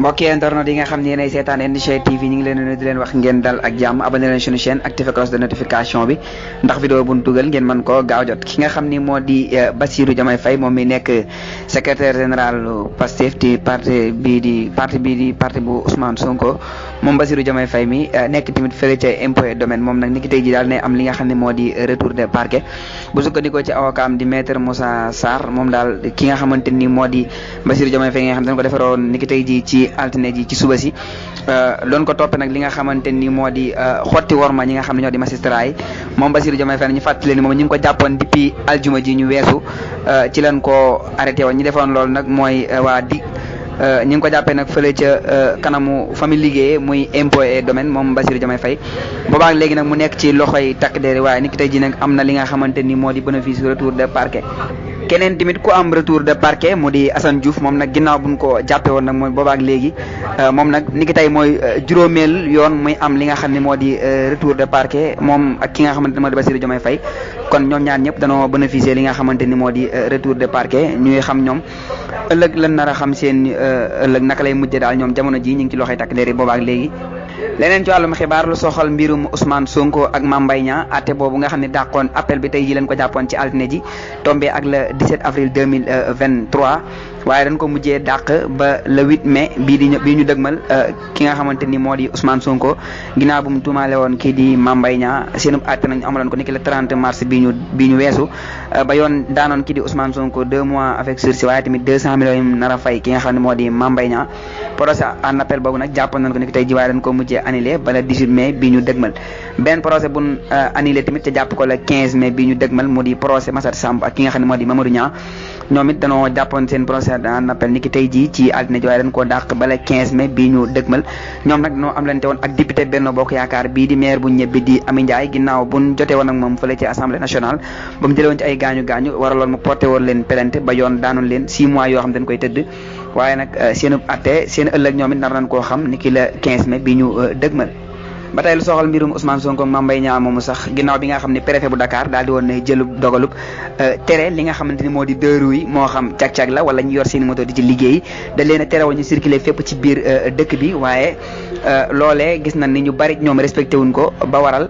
mbokki internet yi nga xam ne yéenay seetaan NDG TV ñu ngi leen di leen wax ngeen dal ak jàmm abonné leen suñu chaîne activé cloche de notification bi ndax vidéo bu ñu dugal ngeen mën koo gaaw jot ki nga xam ni moo di Bassirou Diomaye Faye moom mi nekk secrétaire général Pastef di parti bu Ousmane Sonko moom Bassirou Diomaye Faye mi nekk tamit fële ca impôt et domaine moom nag ni ki tey ji daal ne am li nga xam ne moo di retour de parquet bu sukkandikoo ci avocat am di maître Moussa Sarr moom daal ki nga xamante ni moo di Bassirou Diomaye Faye nga xam ne dañ ko defaroon ni ki tey ji ci altine ji ci suba si doon ko toppe nag li nga xamante ni moo di xotti worma ñi nga xam ne ñoo di magistrat yi moom Bassirou Diomaye Faye ñu fàttali ni moom ñu ngi ko jàppoon depuis aljuma ji ñu weesu ci lañ ko arrêté woon ñi defoon loolu nag mooy waa di ñi ngi ko jàppee nag fële ca kanamu famille liggéeyee muy impôt et domaine moom Bassirou Diomaye Faye boobaak léegi nag mu nekk ci loxoy takk der waaye ni ki tey ji nag am na li nga xamante ni moo di bénéfice retour de parquet keneen tamit ku am retour de parquet mu di Assane Diouf moom nag ginnaaw buñ ko jàppe woon nag mooy boobaak léegi moom nag ni ki tey mooy juróomeel yoon muy am li nga xam ne moo di retour de parquet moom ak ki nga xamante ni moo di Bassirou Diomaye Faye kon ñoom ñaar ñëpp danoo bénéficier li nga xamante ni moo di retour de parquet ñuy xam ñoom ëllëg lan nar a xam seen ëllëg naka lay mujjee daal ñoom jamono ji ñu ngi ci loxoy takk der yi boobaak léegi leneen ci wàllum xibaar lu soxal mbirum Ousmane Sonko ak Mame Mbaye Niang atte boobu nga xam ne dàqoon appel bi tey ji leen ko jàppoon ci altine ji tombé ak le 17 avril 2023 waaye dañ ko mujjee dàq ba le 8 mai bii ñu dëgmal ki nga xamante ni moo di Ousmane Sonko ginnaaw bu mu tuumaale woon kii di Mame Mbaye Niang seenu atte nañ amaloon ko ni ki le 30 mars bii ñu weesu ba yoon daanoon kii di Ousmane Sonko 2 mois avec sursis waaye tamit 200 millions yu nar a fay ki nga xam ne moo di Mame Mbaye Niang procès en appel boobu nag jàppoon nañ ko ni ki tey ji waaye dañ ko mujjee annulé ba le 18 mai bii ñu dëgmal benn procès buñ annulé tamit te jàpp ko le 15 mai bii ñu dëgmal mu di procès Massata Samb ak ki nga xam ne moo di Mamadou Niang ñoom it danoo jàppoon seen procès en appel ni ki tey jii ci altine ji waaye dañ koo dàq ba le 15 mai bii ñu dëgmal ñoom nag danoo am lante woon ak député Benno Bokk Yaakaar bii di maire bu ñebbi di Amy Ndiaye ginnaaw buñ jotee woon ak moom fële ci assemblée nationale ba mu jëlee woon ci ay gaañu waraloon mu porté woon leen plainte ba yoon daanoon leen 6 mois yoo xam dañ koy tëdd waaye nag seen atte seen ëllëg ñoom it nar nañ koo xam ni ki le 15 mai bii ñu dëgmal ba tey lu soxal mbirum Ousmane Sonko ak Mame Mbaye Niang moomu sax ginnaaw bi nga xam ne préfet bu Dakar daal di woon ne jëlub dogalub tere li nga xamante ni moo di deux roues yi moo xam cag-cag la wala ñu yor seen moto di ci liggéey da leen a tere woon ñu circuler fépp ci biir dëkk bi waaye loolee gis nañ ni ñu bari ñoom respecté wuñ ko ba waral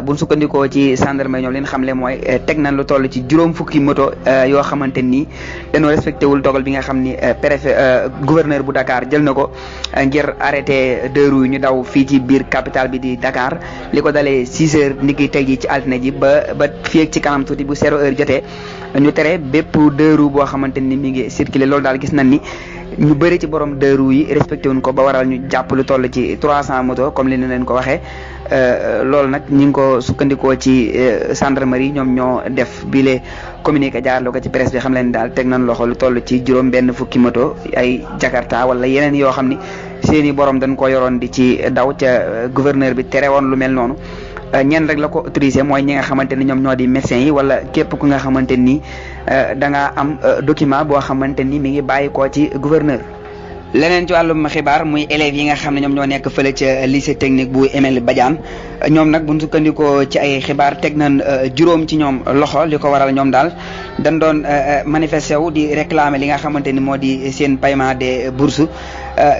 buñ sukkandikoo ci gendarmerie ñoom leen xamle mooy teg nañ lu toll ci juróom fukki moto yoo xamante ni dañoo respecté wul dogal bi nga xam ni préfet gouverneur bu Dakar jël na ko ngir arrêté deux roues yi ñu daw fii ci biir capitale bi di Dakar li ko dalee 6 heures ni ki tey ji ci altine ji ba fii ci kanam tuuti bu 0 heure jotee ñu tere bépp deux roues boo xamante ni mi ngi circulé loolu daal gis nañ ni ñu bëri ci borom deux roues yi respecté wuñ ko ba waral ñu jàpp lu toll ci 300 moto comme li leen ko waxee loolu nag ñu ngi ko sukkandikoo ci gendarmerie ñoom ñoo def bile communiqué jaarloo ko ci presse bi xam leen daal teg nañ loxo lu toll ci juróom benn fukki moto ay Jakarta wala yeneen yoo xam ni seeni borom dañ ko yoroon di ci daw ca gouverneur bi tere woon lu mel noonu ñenn rek la ko autorisé mooy ñi nga xamante ni ñoom ñoo di médecins yi wala képp ku nga xamante ni da nga am document boo xamante ni mi ngi bàyyi koo ci gouverneur. leneen ci wàllum xibaar muy élèves yi nga xam ne ñoom ñoo nekk fële ca lycée technique bu Emile Badiane ñoom nag buñ sukkandikoo ci ay xibaar teg nañ juróom ci ñoom loxo li ko waral ñoom daal dañ doon manifesté wu di réclamer li nga xamante ni moo di seen paiement des bourses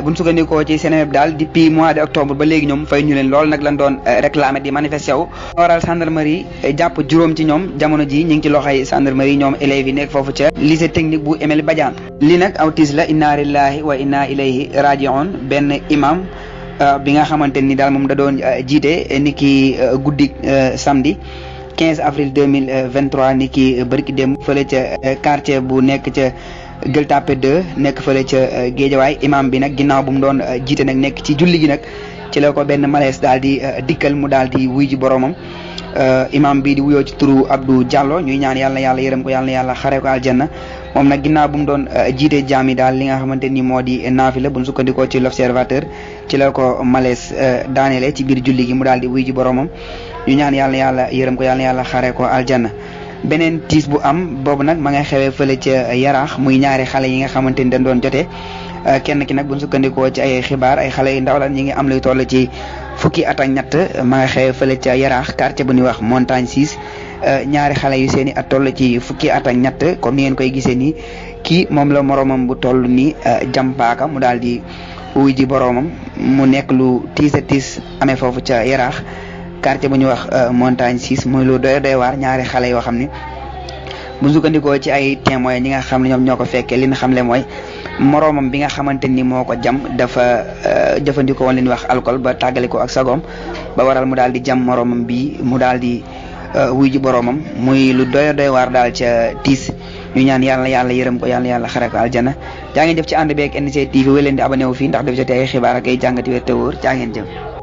buñ sukkandikoo ci Seneweb daal depuis mois de octobre ba léegi ñoom fay ñu leen lool nag lañ doon réclamer di manifesté wu waral gendarmerie jàpp juróom ci ñoom jamono ji ñu ngi ci loxoy gendarmerie ñoom élèves yi nekk foofu ca lycée technique bu Emile Badiane li nag aw tiis la inna lillahi wa inna ilayhi raji'un benn imam bi nga xamante ni daal moom da doon jiite ni ki guddi samedi 15 avril 2023 ni ki bërki dem fële ca quartier bu nekk ca Gueule Tapée 2 nekk fële ca Guédiawaye imam bi nag ginnaaw bu mu doon jiite nag nekk ci julli gi nag ci la ko benn malaise daal di dikkal mu daal di wuy ji boromam imam bi di wuyoo ci turu Abdou Diallo ñuy ñaan yàlla yërëm ko yàlla xare ko aljanna moom nag ginnaaw bu mu doon jiite jaam yi daal li nga xamante ni moo di naafila bu ñu sukkandikoo ci l'observateur ci la ko malaise daaneele ci biir julli gi mu daal di wuy ji boromam ñu ñaan yàlla yërëm ko yàlla xare ko aljanna beneen tiis bu am boobu nag ma ngay xewee fële ca Yaraax muy ñaari xale yi nga xamante ni dañ doon jotee kenn ki nag bu ñu sukkandikoo ci ay xibaar ay xale yu ndaw la ñi ngi am luy toll ci fukki at ak ñett ma nga xewee fële ca Yaraax quartier bu ñuy wax Montagne 6 ñaari xale yu seeni at toll ci fukki at ak ñett comme ni ngeen koy gisee nii kii moom la moromam bu toll ni jam paaka mu daal di wuy ji boroomam mu nekk lu tiis a tiis amee foofu ca Yaraax quartier bu ñu wax Montagne 6 muy lu doy waar ñaari xale yoo xam ni bu sukkandikoo ci ay témoins ñi nga xam ne ñoom ñoo ko fekkee li nga xam le mooy moroomam bi nga xamante ni moo ko jam dafa jëfandikoo woon li ñuy wax alcool ba tàggale ko ak sagoom ba waral mu daal di jam moroomam bi mu daal di wuy ji boroomam muy lu doy waar daal ca tiis ñu ñaan yàlla yërëm ko yàlla xare ko aljana jaa ngeen jëf ci ànd beeg NGTV wéy leen di abonné wu fii ndax def jotee ay xibaar ak ay jàngati wér te wóor jaa ngeen jëf